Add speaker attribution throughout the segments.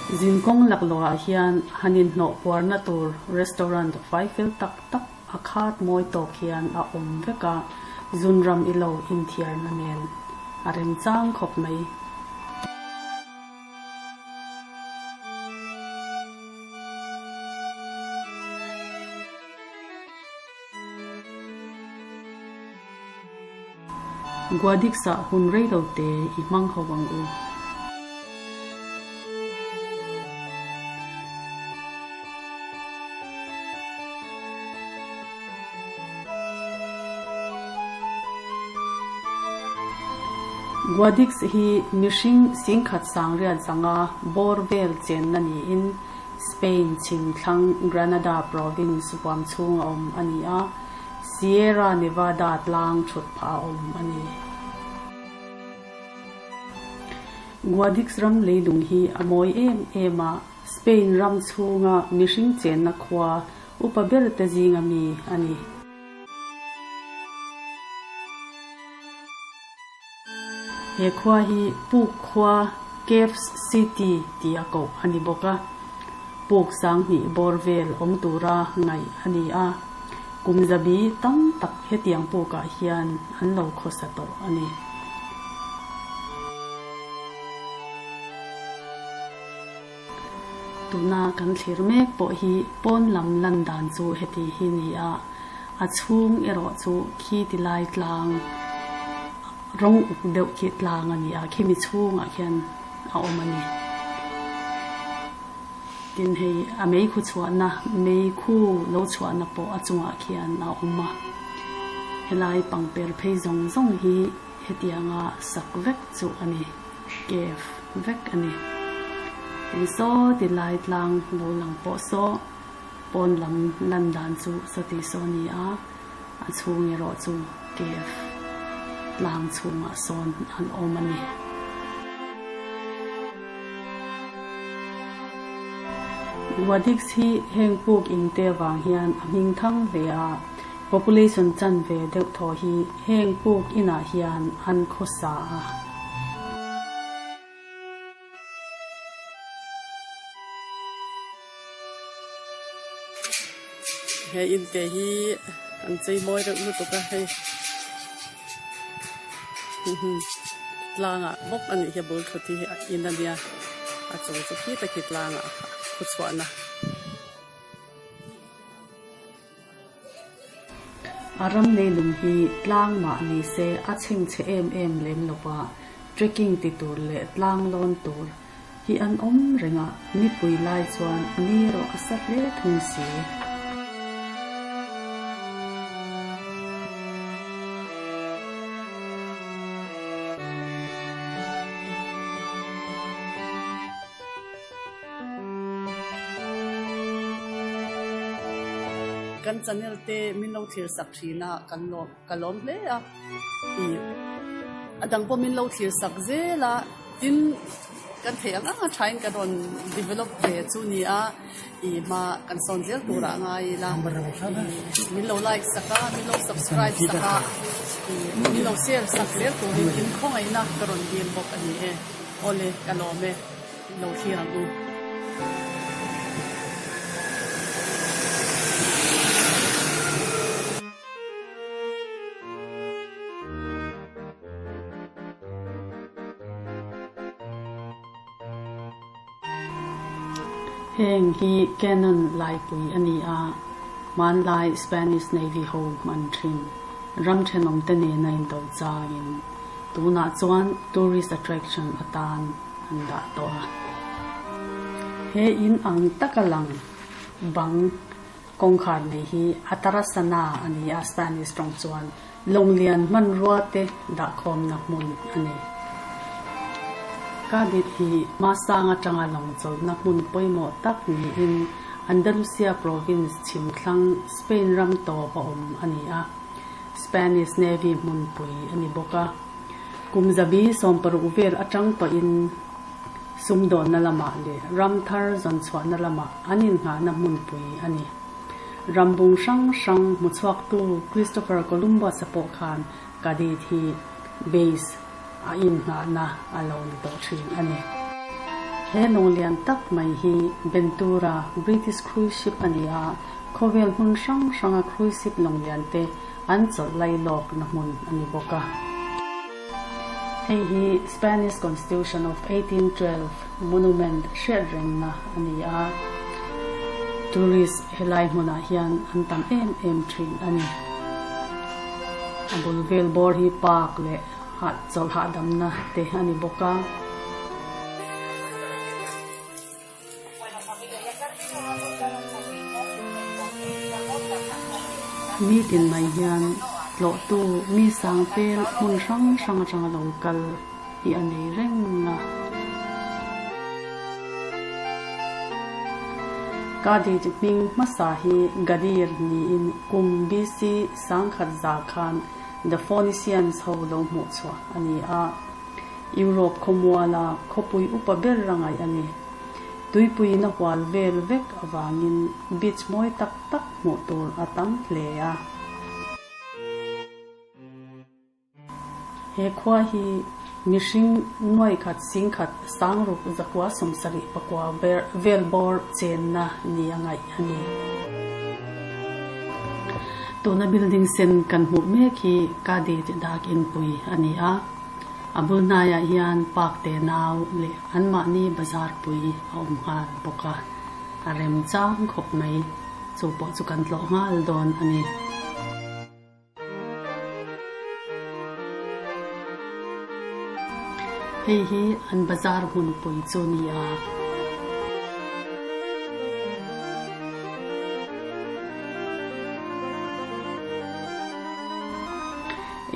Speaker 1: Zinkawng laklawhah hian han inhnawh puarna tur restaurant fai fel tak tak a khat mawi tawk hian a awm vek a, zunram ilo inthiarna nen a remchang khawp mai. Guadix-ah hun rei lo te i hmang ho ang u. Guadix hi mihring singkhat sangriat zanga bawr vel chenna niin Spain chhim thlang Granada province huam chhung a awm a ni a, Sierra Nevada tlang thut phah a awm a ni. Guadix ram leilung hi a mawi em em a, Spain ram chhunga mihring chenna khua upa ber te zinga mi a ni. He khua hi Puk khua, Caves City, tia koh a ni bawk a. Puk sanghnih bawr vel awm tura ngaih a ni a. Kum zabi tam tak hetiang pukah hian an lo khawsa tawh a ni. Tuna kan thlir mek pawh hi pawn lam lan dan chu heti hi ni a, a chhung erawh chu khi ti lai tlang rawng uk deuh khi tlang a ni a, khimi chhungah khian a awm a ni. Tin hei a meikhu chhuahna, meikhu lo chhuahna pawh a chungah khian a awm a, helai pangper phei zawng zawng hi hetianga sak vek chu a ni. Cave vek a ni. Tin saw ti lai tlang lo lang pawh saw pawn lam lan dan chu sawti saw a ni a, a chhung erawh chu cave tlang chhungah sawn an awm a ni. Guadix hi heng puk in te avang hian a hming thang hle a, Population chanve deuh thaw hi heng puk inah hian an khawsa a.
Speaker 2: He inte hi an chei mawi reuh lutuk a hei tlangah bawk a nih hi a bul thut hi in a nia a chung chu khi tak hi tlangah khuchhuahna.
Speaker 1: A ram neinung hi tlang mah ni se a chhengchhe em em lem lo va, trekking ti tur leh tlang lawn tur hi an awm reng a, nipui lai chuan ni erawh a sa hle thung si.
Speaker 2: Kan channel te min lo thlir sak thin a kan lawm ka lawm hle a ih a dang pawh min lo thlir sak zel a tin kan theih ang ang a thain ka rawn develop ve chu ni a ih hma kan sawn zel turah a ngai ila ih min lo like sak a min lo subscribe sak a ih min lo share sak zel turin in khawngaihna ka rawn dil bawk a ni e awle ka lawm e. Lo thlir ang u.
Speaker 1: Heng hi Canon laipui a ni a, hmanlai Spanish Navy ho hman thin ram thenawmte nena indo changin tunah chuan tourist attraction atan an dah tawh a. He in ang taka lang bang kawngkhar nei hi Atarasana a ni a, Spanish tawng chuan lawnglian hmanrua te dahkhawmna hmun a ni. Cadiz hi hmasang atanga lawng chawlhna hmun pawimawh tak niin Andalusia province chhimthlang Spain ram tawp a awm a ni a, Spanish Navy hmunpui a ni bawk a. Kum zabi 16 vel atang tawhin sumdawnna lamah leh ram thar zawnchhuahna lamah an innghahna hmunpui a ni. Rambung hrang hrang hmuchhuaktu Christopher Columbus-a pawh khan Cadiz hi base a innghahna a lo ni tawh thin a ni. He lawng lian tak mai hi Ventura British Cruise Ship a ni a, khawvel hmun hrang hranga cruise ship lawng lian te an chawlh lai lawkna hmun a ni bawk a. Hei hi Spanish Constitution of 1812 monument hriat rengna a ni a, tourist helai hmunah hian an tam em em thin a ni. A bul vel bawr hi park leh hah chawlh hahdamna te a ni bawk a. Nitin mai hian tlawhtu mi sang pel hmun hrang hrang atanga lo kal hi a nei reng a. Kadij hming hmasa hi Gadir niin kum BC sangkhat za khan The Phoenicians ho lo hmuh chhuah a ni a. Europe khawmuala khawpui upa ber a ngaih a ni. Tuipuiin a hual vel vek avangin beach mawi tak tak hmuh tur a tam hle a. He khua hi mihring nuai khat singkhat sangruk zakua sawmsarih pakua vel bawr chenna ni a ngaih a ni. Tuna building sen kan hmuh mek hi Cadiz dak inpui a ni a. A bul hnaiah hian park te nau leh anmahni bazar pui a awm nghal bawk a, a remchang khawp mai. Chu pawh chu kan tlawh nghal dawn a ni. Hei hi an bazar hmunpui chu ni a.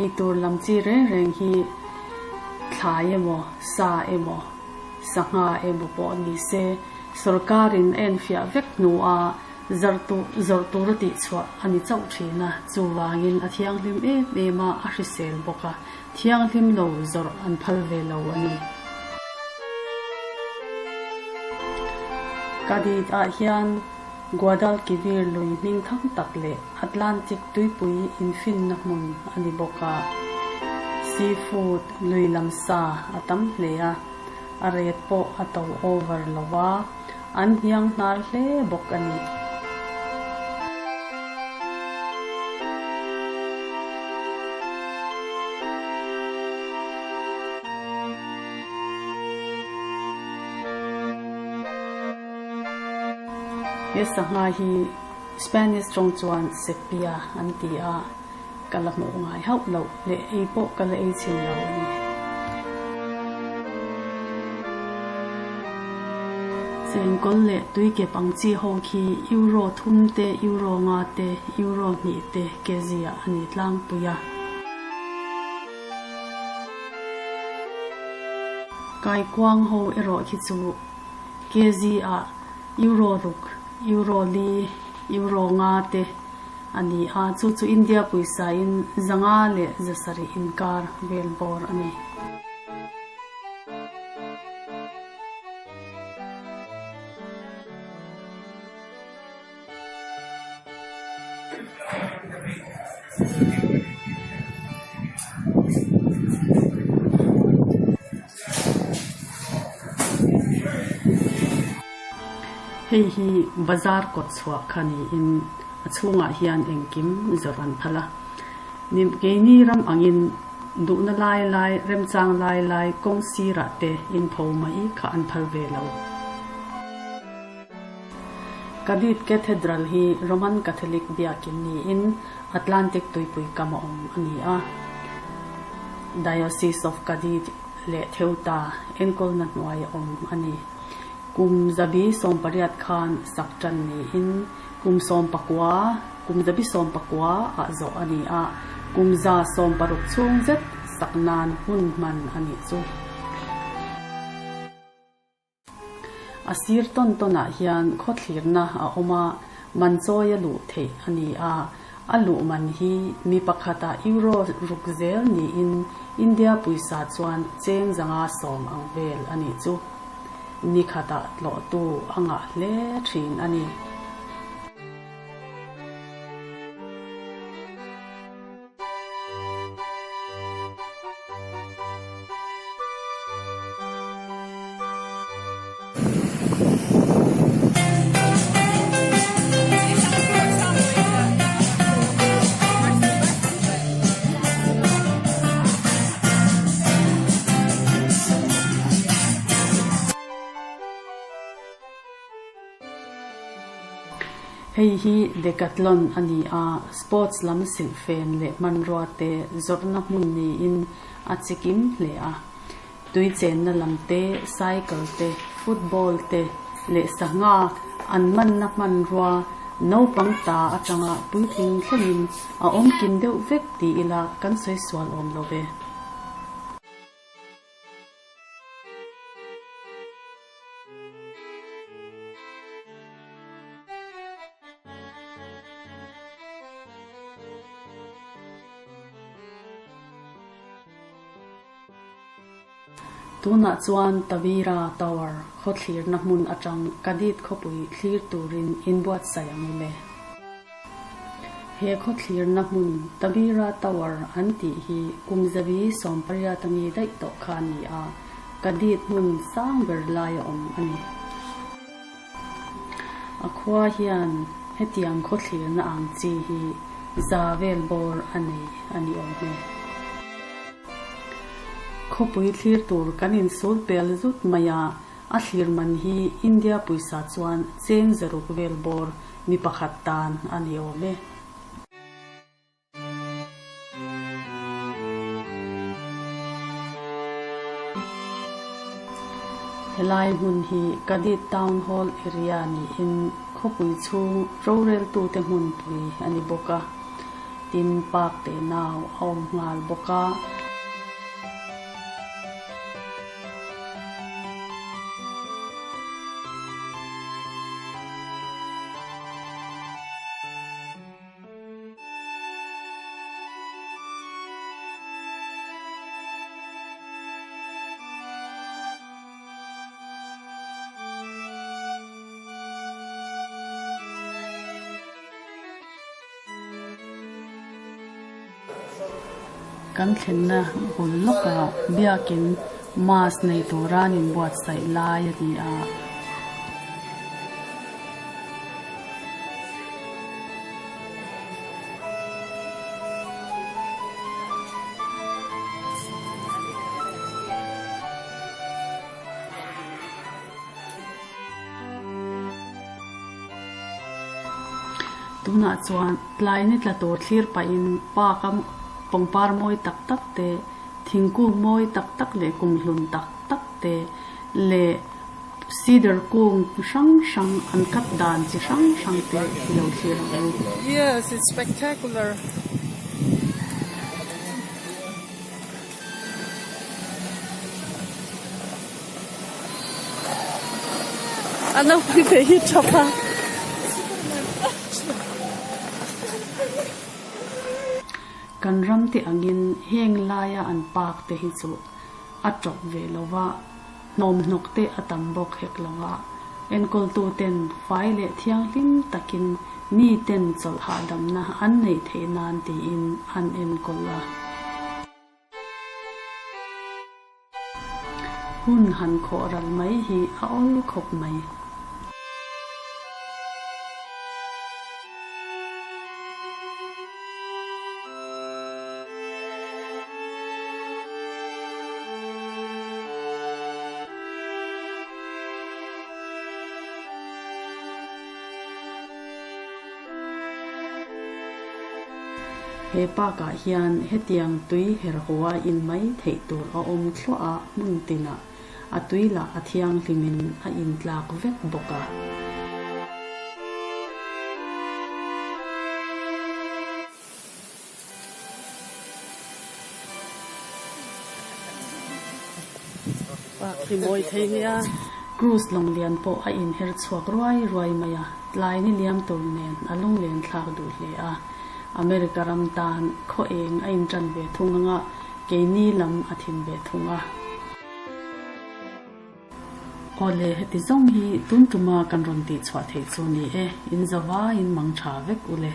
Speaker 1: Eitur lam chi reng reng hi thlai emaw, sa emaw, sangha emaw pawh ni se sorkarin a enfiah vek hnua zarh zawrh tur a tihchhuah a ni chauh thin a, chuvangin a thianghlim em em a, a hrisel bawk a, thianghlim lo zawrh an phal ve lo a ni. Kadid ah hian Guadalquivir lui hming thang tak leh Atlantic tuipui infinna hmun a ni bawk a, seafood lui lam sa a tam hle a, a ret pawh a to over lo a, an hniang hnar hle bawk a ni. He sangha hi Spanish tawng chuan sepia an ti a, ka la hmuh ngai hauh loh leh ei pawh ka la ei chhin lo a ni. Chengkawl leh tuikep ang chi ho khi euro thum te, euro nga te, euro hnih te kg ah a ni tlangpui a. Kaikuang ho erawh khi chu kg ah euro ruk, euro li, euro nga te a ni a, chu chu India pawisa in zanga leh zasarih inkar vel bawr a ni. Hei hi bazar kawt chhuah kha niin a chhungah hian engkim zawrh an phal a. Keini ram angin duhna lai lai, remchang lai lai kawng sirah te inpho mai kha an phal ve lo. Cadiz Cathedral hi Roman Catholic biakin niin Atlantic tuipui kam a awm a ni a. Diocese of Cadiz leh Ceuta enkawlna hnuai a awm a ni. Kum zabi sawmpariat khan sak tan niin kum sawmpakua kum zabi sawmpakua ah zawh a ni a, kum za sawmparuk chhung zet sak nan hun hman a nih chu. A sir tawn tawnah hian khawthlirna a awm a, man chawi a luh theih a ni a. A luh man hi mi pakhatah euro ruk zel niin India pawisa chuan cheng zanga sawm ang vel a nih chu. Ni khatah tlawhtu a ngah hle thin a ni. Hei hi Decathlon a ni a, sports lam silhfen leh hmanrua te zawrhna hmun niin a chikim hle a. Tui chenna lam te, cycle te, football te leh sangha an manna hmanrua naupang ta atanga puitling thlengin a awm kim deuh vek ti ila kan sawi sual awm lo ve. Tunah chuan Tavira Tower khawthlirna hmun atang Kadit khawpui thlir turin inbuatsaih ang ule. He khawthlirna hmun Tavira Tower an tih hi kum zabi 18 ami daih tawh kha a ni a, Kadit hmun sang ber laia awm a ni. A khua hian hetiang khawthlirna ang chi hi za vel bawr a nei a ni awm e. Khawpui thlir tur kan insul pel zut mai a, a thlir man hi India pawisa chuan cheng zaruk vel bawr mi pakhat tan a ni awm e. Helai hmun hi Kadit Town Hall area niin khawpui chhung roreltute hmunpui a ni bawk a, tin park teh nau a awm nghal bawk a. Kan thlenna bul lawkah biakin mass nei tura an inbuatsaih lai a ni a. Tunah chuan tlai ni tla tur thlir pahin park a pangpar mawi tak tak te, thingkung mawi tak tak leh kumhlun tak tak te leh Cedar kung hrang hrang an cut dan chi hrang hrang te i lo thlir ang u.
Speaker 2: Yes, it's spectacular. A naupang te hi tha pa.
Speaker 1: Kan ram te angin heng laia an park te hi chu a tawp ve lo va, hnawmhnawk te a tam bawk hek lo a, enkawltu ten fai leh thianghlim takin mi ten chawlh hahdamna an neih theih nan tiin an enkawl a. Hun han khawh ral mai hi a awl khawp mai. He park ah hian hetiang tui herhaw a in mai theih tur a awm thluah a hmun tinah a tui lah a thianghlimin a intlak vek bawk a.
Speaker 2: Park hi mawi thei nia.
Speaker 1: Cruise lawng lian pawh a inher chhuak ruai ruai mai a, tlai ni liam tur nen a lunglen thlak duh hle a. America ram tan khaw eng a intan ve thung anga keini lam a thin ve thung a. Awle, heti zawng hi tun tuma kan rawn tihchhuah theih chu ni e, in zavaiin mang tha vek ule.